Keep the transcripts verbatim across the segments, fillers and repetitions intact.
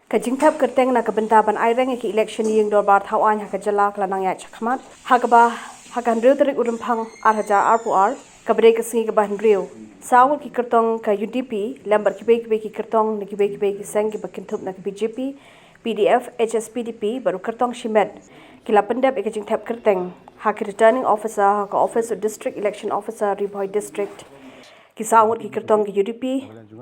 Ka jingthep kyrteng na ka bynta ban aireng ïa ki election ïing dorbar thaw aiñ ha ka jylla ka la nang ïaid shakhmat. Ha kaba, ha ka hynriew tarik u Rymphang ar hajar arphew ar, kaba dei ka sngi kaba hynriew, saw ngut ki kyrtong ka U D P lem bad kiwei kiwei ki kyrtong na kiwei kiwei ki seng kiba kynthup na ka B J P, P D F, H S P D P bad u kyrtong shimet ki la pyndep ïa ka jingthep kyrteng ha ki returning officer ha ka office u District Election Officer, Ri Bhoi District. Ki saw ngut ki kyrtong ki U D P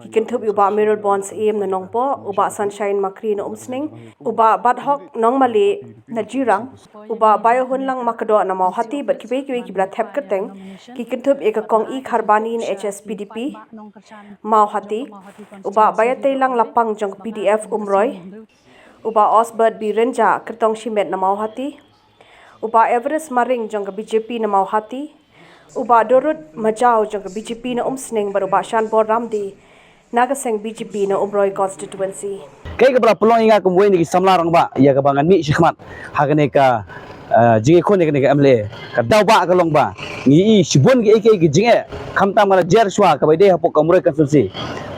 ki kynthup ïa u Bah Mayralborn Syiem na Nongpoh, u Bah Sunshine Makri na Umsning, u Bah Bathok Nongmale na Jirang, u Bah Bayohunlang Makdoh na Mawhati bad kiwei kiwei kiba la thep kyrteng ki kynthup ïa ka Kong E Kharbani na H S P D P Mawhati, u Bah Bayateilang Lapang jong ka P D F Umroi, u Bah Osbert B Rynjah kyrtong shimet na Mawhati, u Bah Everest Maring jong ka B J P na Mawhati, u Bah Dorud Majaw jong ka B J P na Umsning bad u Bah Shanbor Ramdi na ka seng B J P na Umroi constituency. Kaei kaba la pynlong ïa nga kum uwei na ki samla rangbah ïa kaba ngan mih shakhmat ha kane ka, eh, jingïakhun ïa kane ka M L A, ka daw ba ka long ba ngi ïohi shibun kiei kiei ki jingeh, khamtam nga la jer shuwa kaba ïadei hapoh ka Umroi constituency.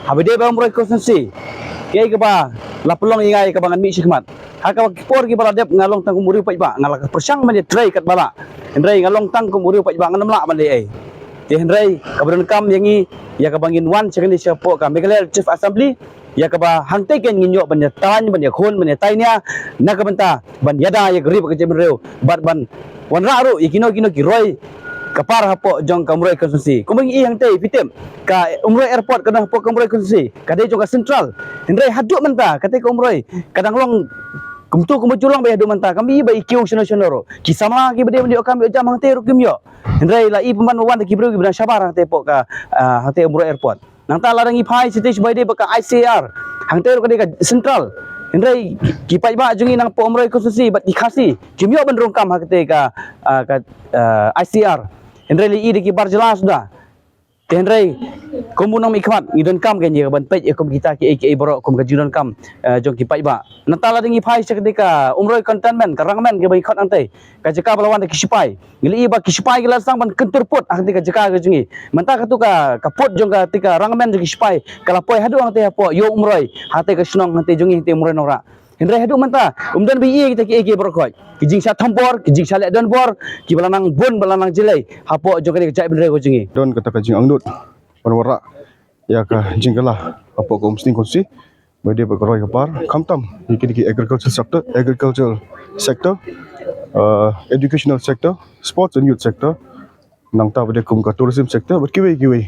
Haba ïadei bad Umroi constituency, kaei kaba la pynlong ïa nga ïa kaba ngan mih shakhmat, ha kaba ki por kiba la dep nga long tang kum u riew paidbah, nga la pyrshang ban ïatrei katba lah. Hynrei nga long tang kum u riew paidbah, ngan ym lah ban leh ei. Te hynrei kaba donkam ïa ngi, ïa kaba ngin wan sha kane shapoh ka Meghalaya Legislative Assembly, ïa kaba hangtei kein ngin ïoh ban ïataiñ, ban ïakhun, ban ïataiñ nia na ka bynta ban ïada ïa ka ri bad ka jaitbynriew bad ban wanrah ruh ïa kino kino ki roi ka par hapoh jong ka Umroi constituency. Kumba ngi ïohi hangtei, phi tip, ka Umroi Airport ka don hapoh ka Umroi constituency, ka dei jong ka Central. Hynrei haduh mynta katei ka Umroi ka dang long kumto kumba ju long ba ïa haduh mynta, kam i ba i kiew shano shano ruh. Ki samla kiba dei ban ïoh kam ïoh jam hangtei ruh kim ïoh. Hynrei la i pynban ba wan da ki briew kiba dang shabar hangtei hapoh ka, ah, hangtei Umroi Airport. Nangta lada ngi phai shatei sha ba ïadei bad ka I C A R, hangtei ruh ka dei ka Central. Hynrei ki paidbah jong ngi na hapoh Umroi constituency bad ki Khasi kim ïoh ban rung kam ha katei ka, ah, ka, ah, I C A R. Hynrei la i da ki bar jylla suda. Te hynrei kum u nongmihkhmat ngi donkam kein ïa ka ban peit ïa kum kita kiei kiei baroh kum ka jingdonkam, eh, jong ki paidbah. Nangta lada ngi phai sha katei ka Umroi Cantonment, ka Rangmen kaba ngi khot hangtei, ka jaka ba la wan da ki shipai. Ngi la i ba ki shipai ki la sdang ban kyntur put hangtei ka jaka ka jong ngi. Mynta katto ka, ka put jong katei ka Rangmen jong ki shipai ka la poi haduh hangtei hapoh ïew Umroi, hangtei ka shnong hangtei jong ngi, hangtei Umroi Nongrah. Hynrei haduh mynta ym don ba i ïa kita kiei kiei baroh khoit. Ki jingshah thombor, ki jingshah leh donbor kiba la nang bun, ba la nang jlei hapoh jong katei ka jaitbynriew ka jong ngi. Don kata ka jingangnud ban wanrah ïa ka jingkylla hapoh ka Umsning constituency. Ba dei ba ka roi ka par, khamtam ïa kine ki agricultural sector, agricultural sector, uh, educational sector, sports and youth sector, nangta ba dei kum ka tourism sector bad kiwei kiwei.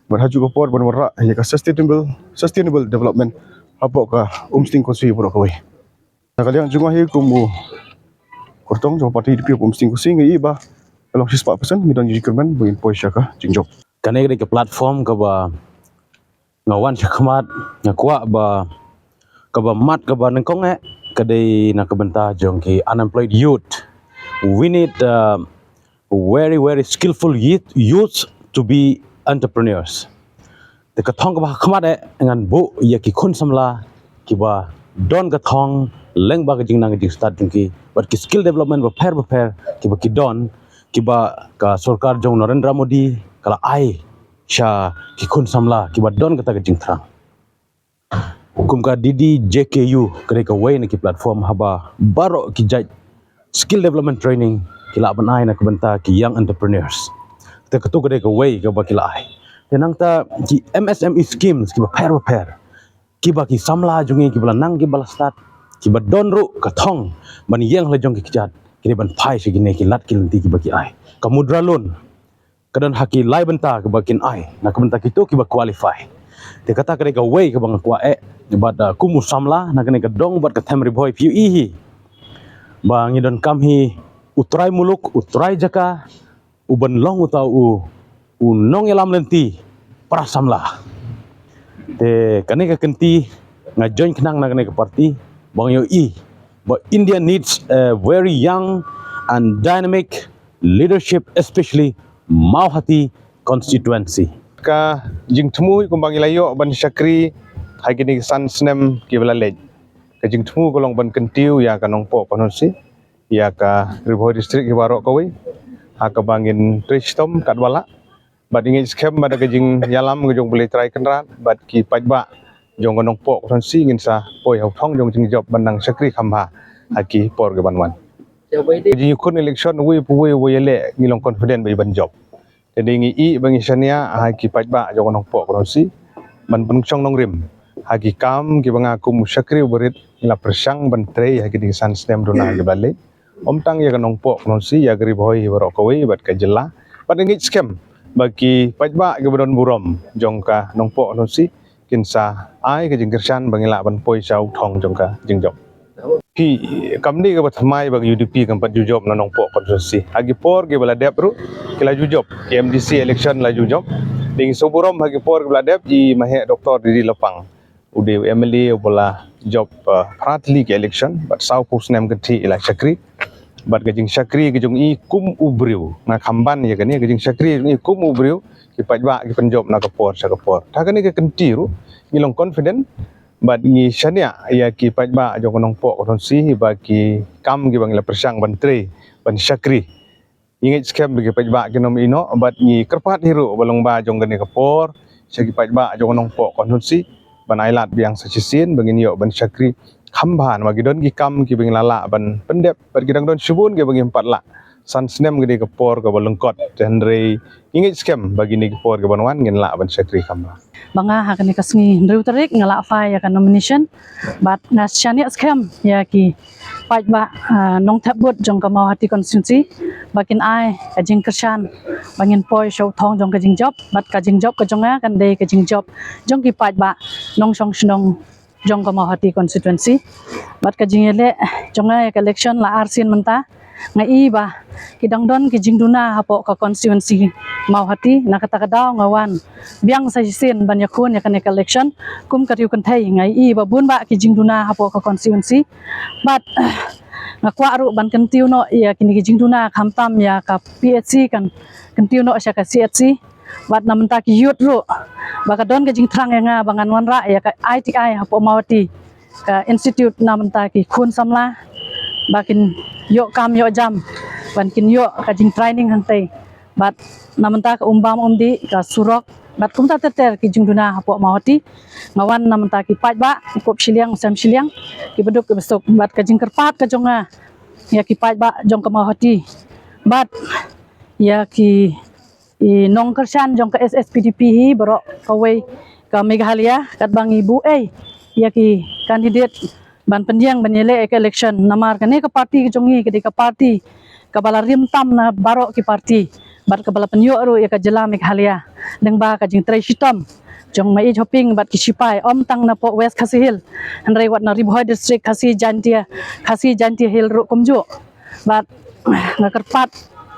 Bad ha kajuh ka por ban wanrah ïa ka sustainable, sustainable development hapoh ka Umsning constituency baroh kawei. Na ka liang jong nga hi kum u kyrtong jong ka party U D P hapoh Umsning constituency, nga i ba ka long shispah percent ngi don jingkyrmen ba ngin poi sha ka jingjop. Kane ka dei ka platform kaba nga wan shakhmat, nga kwah ba kaba mat kaba nyngkong eh ka dei na ka bynta jong ki unemployed youth. We need, uh, very, very skillful youth, youth to be entrepreneurs. Te ka thong kaba hakhmat eh ngan buh ïa ki khun samla kiba don ka thong lyngba ka jingnang ka jingstad jong ki bad ki skill development bapher bapher kiba ki don, kiba ka sorkar jong Narendra Modi ka la ai sha ki khun samla kiba don kata ka jingthrang. Kum ka D D J K U ka dei kawei na ki platform haba baroh ki jait skill development training ki lah ban ai na ka bynta ki young entrepreneurs. Te katu ka dei kawei kaba ki la ai. Te nangta ki M S M E schemes kiba pher ba pher, kiba ki samla jong ngi kiba la nang kiba la stad, kiba don ruh ka thong ban ïeng ha la jong ki kjat, ki dei ban phai sha kine ki lad ki lynti kiba ki ai. Ka mudra loan ka don ha ki lai bynta kaba kin ai na ka bynta kito kiba qualify. Te kata ka dei kawei kaba nga kwah eh bad, ah, kum u samla na kane ka dong bad ka them Ri Bhoi, phi ïohi hi ba ngi donkam hi u trai muluk, u trai jaka, u ban long uta u, u nongïalam lynti para samla. Te kane ka kynti nga join khnang na kane ka party ba nga ïohi ba India needs a very young and dynamic leadership, especially Mawhati constituency. Ka jingthmu kumba ngi la ïoh ban shakri ha kine ki san snem kiba la leit, ka jingthmu ka long ban kyntiew ïa ka Nongpoh constituency, ïa ka Ri Bhoi district hi baroh kawei ha kaba ngin trei shitom katba lah. Bad ngi ngeit skhem ba da ka jingïalam ka jong U Blei Trai Kynrad bad ki paidbah jong ka Nongpoh constituency ngin sa poi ha u thong jong jingjop ban nang shakri kham bha ha ki por ki ban wan. Jingïakhun election uwei pa uwei uba ïaleh ngi long confident ba i ban jop. Te dei ngi ïohi ba ngi shaniah ha ki paidbah jong ka Nongpoh constituency ban pynshong nongrim ha ki kam kiba nga kum u shakri uba rit ngi la pyrshang ban trei ha kine ki san snem duna kiba la leit. Ym tang ïa ka Nongpoh constituency, ïa ka Ri Bhoi hi baroh kawei bad ka jylla. Bad nga ngeit skhem ba ki paidbah kiba don burom jong ka Nongpoh constituency kin sa ai ka jingkyrshan ba ngi lah ban poi sha u thong jong ka jingjop. Phi, kam dei kaba thymmai ba ka U D P kam pat ju jop na Nongpoh constituency. Ha ki por kiba la dep ruh ki la ju jop, ki M D C election la ju jop. Dei ngi sngewburom ha ki por kiba la dep i Maheh Doctor D D Lapang, u dei u M L A uba la jop, uh, phra tylli ki election bad sawphew snem kynthih i la shakri. Bad ka jingshakri ka jong i kum u briew, nga kham ban ïa kane, ka jingshakri ka jong i kum u briew, ki paidbah ki pynjop na ka por sha ka por. Te ha kane ka kynti ruh ngi long confident bad ngi shaniah ïa ki paidbah jong ka Nongpoh constituency ba ki kam kiba ngi la pyrshang ban trei, ban shakri, ngi ngeit skhem ba ki paidbah kin ym ïehnoh. Bad ngi kyrpad hi ruh ba long ba jong kane ka por sha ki paidbah jong ka Nongpoh constituency ban ailad biang sa shisien ba ngin ïoh ban shakri kham bha namar ki don ki kam kiba ngi la lah ban pyndep bad ki dang don shibun kiba ngim pat lah. San snem ka dei ka por kaba lyngkot, te hynrei ngi ngeit skhem ba kine ki por kiban wan ngin lah ban shakri kham bha. Ba nga ha kane ka sngi hynriew tarik nga la file ïa ka nomination bad nga shaniah skhem ïa ki paidbah, ah, nongthep vote jong ka Mawhati constituency ba kin ai ka jingkyrshan ba ngin poi sha u thong jong ka jingjop. Bad ka jingjop ka jong nga kan dei ka jingjop jong ki paidbah nongshong shnong jong ka Mawhati constituency. Bad ka jingïaleh jong nga ïa ka election la arsien mynta, nga i ba ki dang don ki jingduna hapoh ka constituency Mawhati. Na kata ka daw nga wan biang sa shisien ban ïakhun ïa kane ka election kum ka riew kynthei. Nga i ba bun bah ki jingduna hapoh ka constituency. Bad nga kwah ruh ban kyntiew noh ïa kine ki jingduna, khamtam ïa ka P H C kan kyntiew noh sha ka C H C. Bad na mynta ki youth ruh ba ka don ka jingthrang ïa nga ba ngan wanrah ïa ka I T I hapoh Mawhati, ka institute na mynta ki khun samla ba kin ïoh kam ïoh jam, ban kin ïoh ka jingtraining hangtei. Bad na mynta ka um bam um dih, ka surok bad kumta ter ter ki jingduna hapoh Mawhati. Nga wan na mynta ki paidbah, u kup shiliang u sem shiliang, kiba duk kiba suk. Bad ka jingkyrpad ka jong nga ïa ki paidbah jong ka Mawhati bad ïa ki i nongkyrshan jong ka S S P D P hi baroh kawei ka Meghalaya, katba ngi buh ei ïa ki candidate ban pyndiang ban ïaleh ïa ka election. Namar kane ka party ka jong ngi ka dei ka party kaba la rim tam na baroh ki party bad kaba la pynïoh ruh ïa ka jylla Meghalaya lyngba ka jingtrei shitom jong Maieit Hoping bad ki sipai, ym tang napoh West Khasi Hills hynrei wat na Ri Bhoi District, Khasi Jaintia, Khasi Jaintia Hills ruh kumjuh. Bad nga kyrpad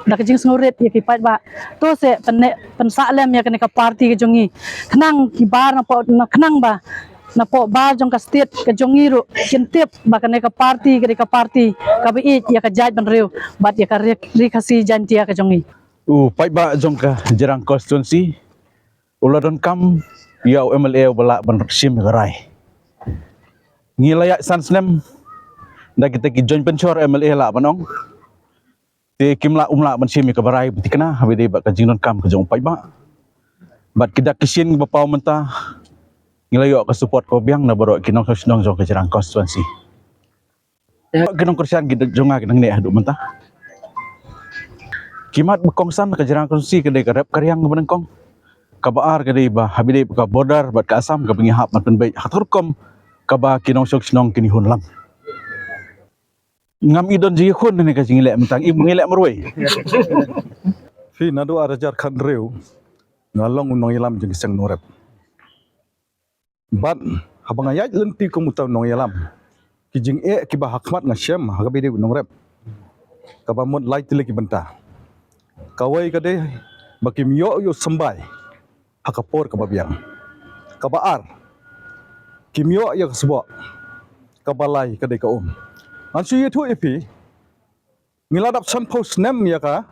da ka jingsngewrit ïa ki paidbah, to se pynne pynsah lem ïa kane ka party ka jong ngi, khnang ki bar napoh, na khnang ba napoh bar jong ka state ka jong ngi ruh kin tip ba kane ka party ka dei ka party kaba ïeit ïa ka jaitbynriew bad ïa ka ri, ri Khasi Jaintia ka jong ngi. U paidbah jong ka Jirang constituency u la donkam ïa u M L A uba lah ban shim ïa ka rai. Ngi la ïaid san snem da kita ki joint venture M L A lah ban ong. Te kim lah, um lah ban shim ïa kaba rai ba thikna haba ïadei bad ka jingdonkam ka jong u paidbah. Bad ki dak ki shin kiba paw mynta ngi la ïoh ka support kaba biang na baroh ki nongshong shnong jong ka Jirang constituency. Ki nongkyrshan ki jong nga ki nangne haduh mynta. Ki mat ba kongsan ka Jirang constituency ka dei ka rep ka riang kaba nyngkong. Kaba ar ka dei ba haba ïadei bad ka border bad ka Assam kaba ngi hap ban pynbeit ha kato ka rukom kaba ki nongshong shnong kin ïakhun lang. Ngam i don jingïakhun ne ka jingïaleh mynta, i ngi leh marwei. Phi, naduh ar hajar khathynriew nga long u nongïalam jong ki seng nongrep. Bad haba nga ïaid lynti kum uta u nongïalam, ki jingeh kiba ha khmat nga shem ha kaba ïadei u nongrep, kaba mut lai tylli ki bynta. Kawei ka dei ba kim ïoh ïa u symbai ha ka por kaba biang. Kaba ar, kim ïoh ïa ka sboh. Kaba lai ka dei ka um. Ngan shu ïathuh ïa phi, ngi la dap sanphew snem ïa ka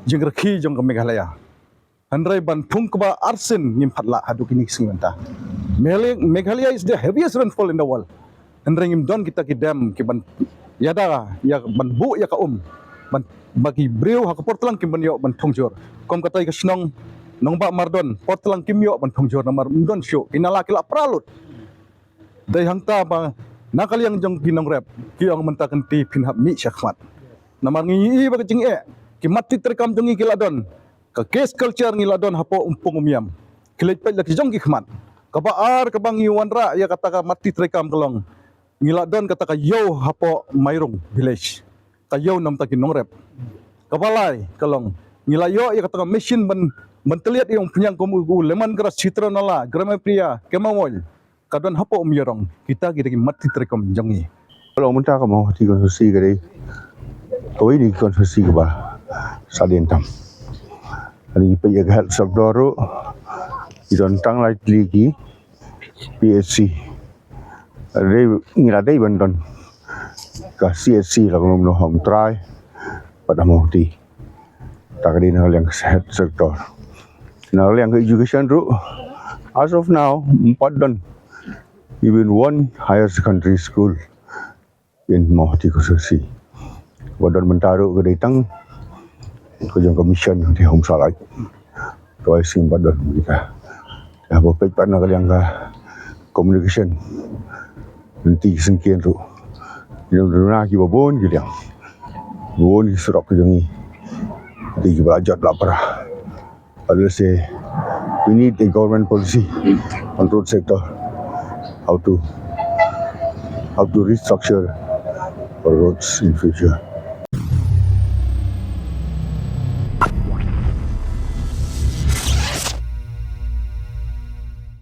jingrkhie jong ka Meghalaya. Hynrei ban phung kaba arsien ngim pat lah haduh kine ki sngi mynta. Meghalaya, Meghalaya is the heaviest rainfall in the world. Hynrei ngim don kita ki dam kiban ïada ïa ban buh ïa ka um ban, ba ki briew ha ka por tlang kim ban ïoh ban thung jur. Kum katei ka shnong Nongbah Mardon, por tlang kim ïoh ban thung jur namar ym don shuh, ki nala ki la pra lut. Dei hangta ba na ka liang jong ki nongrep ki ong mynta kynti phin hap mih sha khmat. Namar ngi i ba ka jingeh ki mat ti treikam jong ngi ki la don. Ka case culture ngi la don hapoh Umpung Umiam. Ki leit peit la ki jong ki khmat. Kaba ar kaba ngi wanrah ïa kata ka mat ti treikam ka long, ngi la don kata ka ïew hapoh Mairung village, ka ïew namta ki nongrep. Kaba lai ka long, ngi la ïoh ïa kata ka machine ban, ban tylliat ïa u phniang kum u lemon grass, Citronella, Graminearia, Chamomile. Ka don hapoh Umiarong. Kita ki dei ki mat ti treikam jong ngi. Ka long mynta ka Mawhati constituency ka dei kawei na ki constituency kaba sa dien tam. Ani peit ïa ka health sector ruh, ki don tang lai tylli ki P H C. Dei, ngi la dei ban don ka C H C la kumno ha Umtrai bad ha Mawhati. Ta ka dei na ka liang ka health sector. Na ka liang ka education ruh, as of now ym pat don even one higher secondary school in Mawhati constituency. Ba don mynta ruh ka dei tang ka jong ka mission di home salai. Ka wai sim ba don kita. Haba peit pat na ka liang ka communication, lynti ki syngkien ruh, ki duna kiba bun ki liang, bun ki surok ki jong ngi, lynti kiba la jot la pra. But let's say we need a government policy on road sector, how to, how to restructure our roads in future.